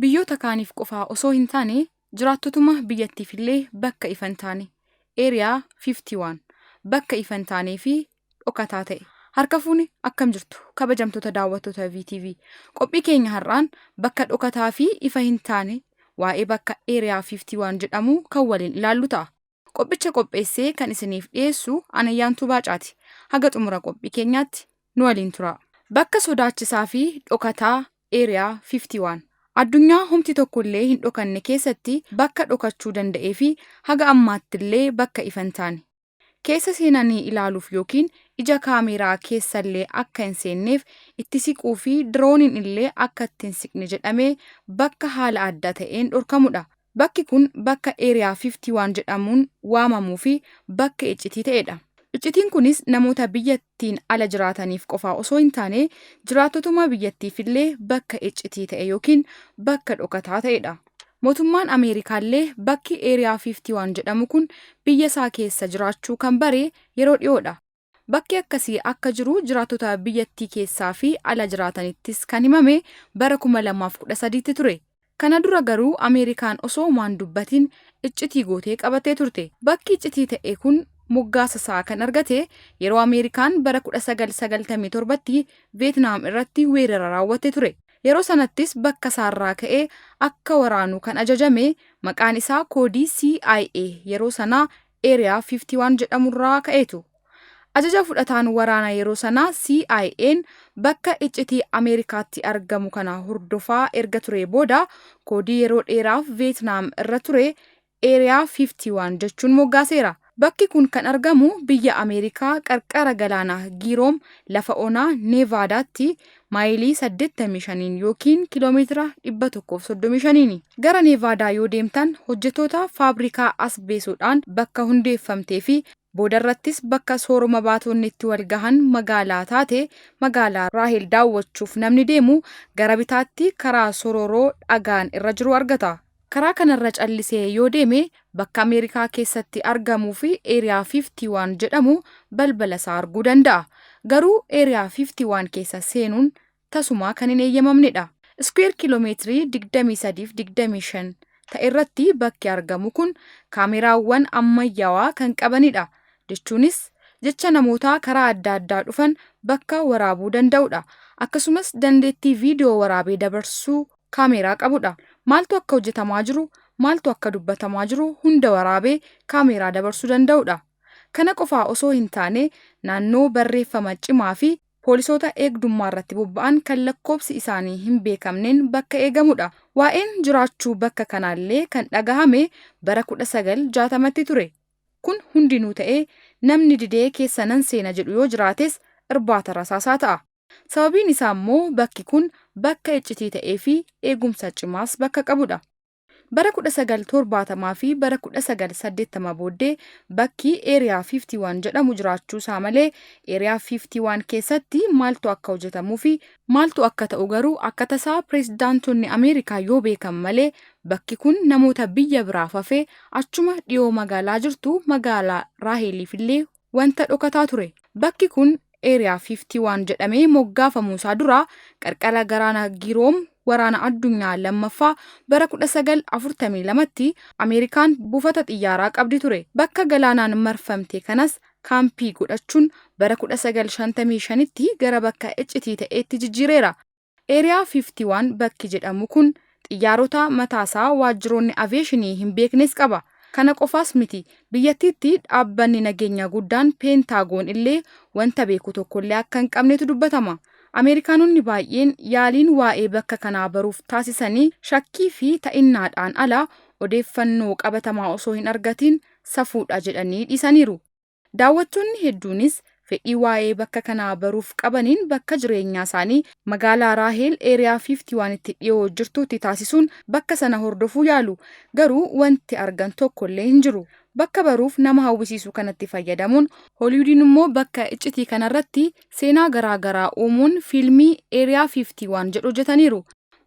Biyyoota kaaniif qofaa osoo hin taane jiraattotuma biyyattiifillee bakka ifa hin taane, Area 51, bakka ifa hin taanee fi dhokataa ta'e. Harka fuune, akkam jirtu kabajamtoota daawwattoota VTV? Qophii keenya har'aan bakka dhokataa fi ifa hin taane, waa'ee bakka Area 51 jedhamu kan waliin ilaallu ta'a. Qophicha qopheessee kan isiniif dhiyeessu Anayyaantuu Baacaati. Haga xumura qophii keenyaatti nu waliin turaa. Bakka sodaachisaa fi dhokataa Area 51. Addunyaa homti tokkollee hin dhokanne keessatti bakka dhokachuu danda'ee fi haga ammaattillee bakka ifa hin taane. Keessa seenanii ilaaluuf yookiin ija kaameeraa keessallee akka hin seenneef itti siquu fi dirooniin illee akka itti hin siqne jedhamee bakka haala adda ta'een dhorkamudha. Bakki kun bakka Area 51 jedhamuun waamamuu fi bakka iccitii ta'edha. Iccitiin kunis namoota biyyattiin ala jiraataniif qofaa osoo hin taane jiraattotuma biyyattiifillee bakka iccitii ta'e yookiin bakka dhokataa ta'edha. Mootummaan Ameerikaallee bakki Area 51 jedhamu kun biyya isaa keessa jiraachuu kan bare yeroo dhiyoodha. Bakki akkasii akka jiru jiraattota biyyattii keessaa fi ala jiraatanittis kan himame bara 2013tti ture. Kana dura garuu Ameerikaan osoo homaa hin dubbatin iccitii gootee qabattee turte. Bakki iccitii ta'e kun moggaasa isaa kan argate yeroo Ameerikaan bara 1997tti Veetnaam irratti weerara raawwatte ture. Yeroo sanattis bakka isaarraa ka'ee akka waraanu kan ajajame maqaan isaa koodii CIA yeroo sanaa Area 51 jedhamurraa ka'eetu. Ajaja fudhataan waraana yeroo sanaa CIA'n bakka iccitii Ameerikaatti argamu kana hordofaa erga turee booda koodii yeroo dheeraaf Veetnaam irra ture Area 51 jechuun moggaaseera. Bakki kun kan argamu biyya Ameerikaa qarqara galaana Giiroom lafa onaa Neevaadaatti maayilii 85n yookiin kiiloomeetira 135ni. Gara Neevaadaa yoo deemtan hojjettoota faabrikaa asbeesoodhaan bakka hundeeffamtee fi boodarrattis bakka sooroma baatonni itti walgahan magaalaa taate magaalaa Raahel daawwachuuf namni deemu gara bitaatti karaa sororoo dhagaan irra jiru argata. Karaa kanarra callisee yoo deeme bakka Ameerikaa keessatti argamuu fi Area 51 jedhamu balbala isaa arguu danda'a. Garuu Area 51 keessa seenuun tasumaa kan hin eeyyamamnedha. Iskuweer kiiloomeetirii 23 fi 25 ta'erratti bakki argamu kun kaameraawwan ammayyaawaa kan qabanidha. Jechuunis jecha namootaa karaa adda addaa dhufan bakka waraabuu danda'udha. Akkasumas dandeettii viidiyoo waraabee dabarsuu kaameeraa qabudha. Maaltu akka hojjetamaa jiru, maaltu akka dubbatamaa jiru hunda waraabee kaameeraa dabarsuu danda'udha. Kana qofaa osoo hin taane naannoo barreeffama cimaa fi poolisoota eegdummaarratti bobba'an kan lakkoofsi isaanii hin beekamneen bakka eegamudha. Waa'een jiraachuu bakka kanaallee kan dhagahame bara 1960tti ture. Kun hundinuu ta'ee namni didee keessa nan seena jedhu yoo jiraates irbaata rasaasaa ta'a. Sababiin isaa immoo bakki kun bakka iccitii ta'ee fi eegumsa cimaas bakka qabudha. Bara 1970 fi bara 1980 booddee bakki Area 51 jedhamu jiraachuu isaa malee Area 51 keessatti maaltu akka hojjetamuu fi maaltu akka ta'u garuu akka tasaa pireezidaantonni Ameerikaa yoo beekan malee bakki kun namoota biyya biraaf hafee achuma dhiyoo magaalaa jirtu magaalaa Raaheliif illee wanta dhokataa ture. Bakki kun Area 51 jedhamee moggaafamuu isaa dura qarqara garaana Giroom waraana addunyaa lammaffaa bara 1942tti Ameerikaan buufata xiyyaaraa qabdi ture. Bakka galaanaan marfamte kanas kaampii godhachuun bara 1955tti gara bakka iccitii ta'eetti jijjiireera. Area 51 bakki jedhamu kun xiyyaarota mataasaa waajjiroonni aviyeeshinii hin beeknes qaba. Kana qofaas miti, biyyattiitti dhaabbanni nageenyaa guddaan Peentaagoon illee wanta beeku tokkollee akka hin qabnetu dubbatama. Ameerikaanonni baay'een yaaliin waa'ee bakka kanaa baruuf taasisanii shakkii fi ta'innaadhaan ala odeeffannoo qabatamaa osoo hin argatiin safuudha jedhanii dhiisaniiru. Daawwattoonni hedduunis fedhii waa'ee bakka kanaa baruuf qabaniin bakka jireenyaa isaanii magaalaa Raahel Area 51tti dhiyoo jirtuutti taasisuun bakka sana hordofuu yaalu. Garuu wanti argan tokkollee hin jiru. Bakka baruuf nama hawwisiisu kanatti fayyadamuun Hooliwudiin immoo bakka iccitii kanarratti seenaa garaa garaa uumuun fiilmii Area 51 jedhu hojjetaniiru.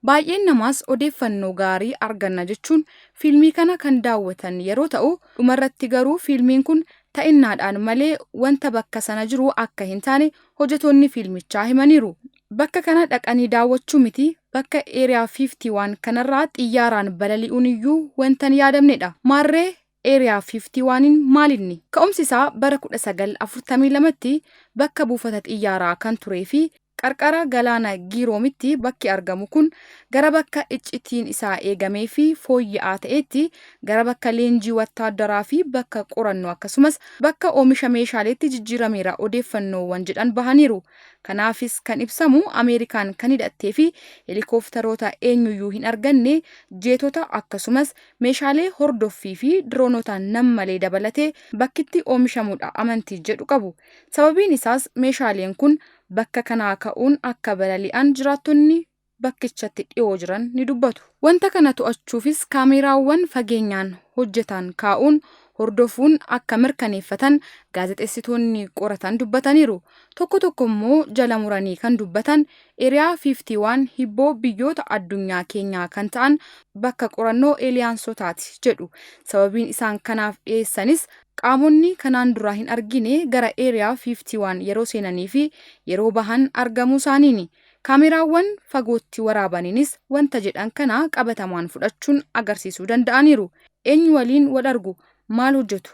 Baay'een namaas odeeffannoo gaarii arganna jechuun fiilmii kana kan daawwatan yeroo ta'u, dhumarratti garuu fiilmiin kun ta'innaadhaan malee wanta bakka sana jiru akka hin taane hojetoonni fiilmichaa himaniiru. Bakka kana dhaqanii daawwachuu miti, bakka Area 51 kanarraa xiyyaaraan balali'uun iyyuu wanta hin yaadamnedha. Maarree Area 51n maalinni? Ka'umsi isaa bara 1942tti bakka buufata xiyyaaraa kan turee fi qarqara galaana Giiroomitti bakki argamu kun gara bakka iccitiin isaa eegamee fi fooyya'aa ta'eetti, gara bakka leenjii wattaaddaraa fi bakka qorannoo akkasumas bakka oomisha meeshaaleetti jijjiirameera odeeffannoowwan jedhan bahaniiru. Kanaafis kan ibsamu Ameerikaan kan hidhattee fi helikooftaroota eenyuyyuu hin arganne, jeetota akkasumas meeshaalee hordoffii fi diroonota nam-malee dabalatee bakkitti oomishamudha amantii jedhu qabu. Sababiin isaas meeshaaleen kun bakka kanaa ka'uun akka balali'an jiraattonni bakkichatti dhiyoo jiran ni dubbatu. Wanta kana to'achuufis kaameeraawwan fageenyaan hojjetan kaa'uun hordofuun akka mirkaneeffatan gaazexeessitoonni qoratan dubbataniiru. Tokko tokko immoo jala muranii kan dubbatan Area 51 hibboo biyyoota addunyaa keenyaa kan ta'an bakka qorannoo eeliyaansotaati jedhu. Sababiin isaan kanaaf dhiyeessanis qaamonni kanaan dura hin argine gara Area 51 yeroo seenanii fi yeroo bahan argamuu isaaniini. Kaameraawwan fagootti waraabaniinis wanta jedhan kana qabatamaan fudhachuun agarsiisuu danda'aniiru. Eenyu waliin wal argu? Maal hojjetu?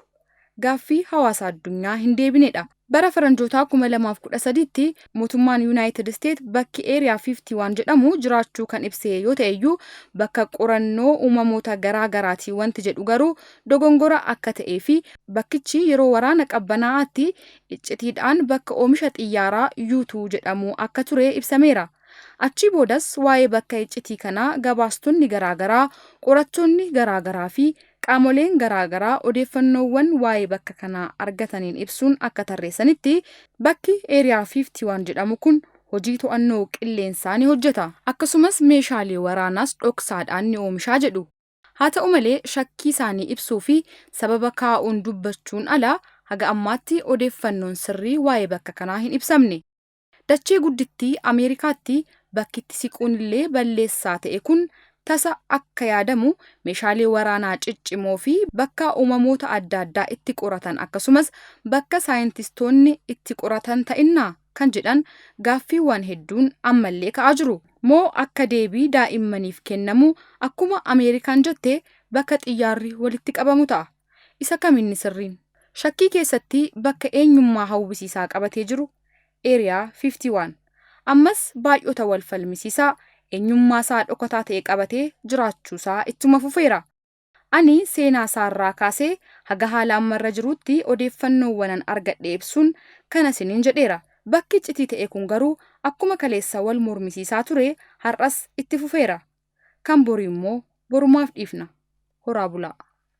Gaaffii hawaasa addunyaa hin deebinedha. Bara faranjootaa 2013tti mootummaan Yuunaayitid Isteet bakki Area 51 jedhamu jiraachuu kan ibse yoo ta'eyyuu, bakka qorannoo uumamoota garaa garaati wanti jedhu garuu dogongora akka ta'ee fi bakkichi yeroo waraana qabbanaa'aatti iccitiidhaan bakka oomisha xiyyaaraa U2 jedhamu akka ture ibsameera. Achii boodas waa'ee bakka iccitii kanaa gabaastonni garaa garaa, qorattoonni garaa garaa fi qaamoleen garaa garaa odeeffannoowwan waa'ee bakka kanaa argataniin ibsuun akka tarreessanitti, bakki Area 51 jedhamu kun hojii to'annoo qilleensaa ni hojjeta. Akkasumas meeshaalee waraanaas dhoksaadhaan ni oomishaa jedhu. Haa ta'u malee shakkii isaanii ibsuu fi sababa kaa'uun dubbachuun ala haga ammaatti odeeffannoon sirrii waa'ee bakka kanaa hin ibsamne. Dachee guddittii Ameerikaatti bakki itti siquunillee balleessaa ta'e kun tasa akka yaadamu meeshaalee waraanaa ciccimoo fi bakka uumamoota adda addaa itti qoratan akkasumas bakka saayintistoonni itti qoratan ta'innaa kan jedhan gaaffiiwwan hedduun ammallee ka'aa jiru. Moo akka deebii daa'immaniif kennamu akkuma Ameerikaan jette bakka xiyyaarri walitti qabamu ta'a? Isa kam inni sirriin? Shakkii keessatti bakka eenyummaa hawwisiisaa qabatee jiru Area 51 ammas baay'ota wal falmisiisaa eenyummaasaa dhokataa ta'e qabatee jiraachuusaa ittuma fufeera. Ani seenaa isaarraa kaasee haga haala amma irra jiruutti odeeffannoowwanan argadhe ibsuun kana isiniin jedheera. Bakki iccitii ta'e kun garuu akkuma kaleessa wal mormisiisaa ture har'as itti fufeera. Kan borii immoo borumaaf dhiifna. Horaa bulaa!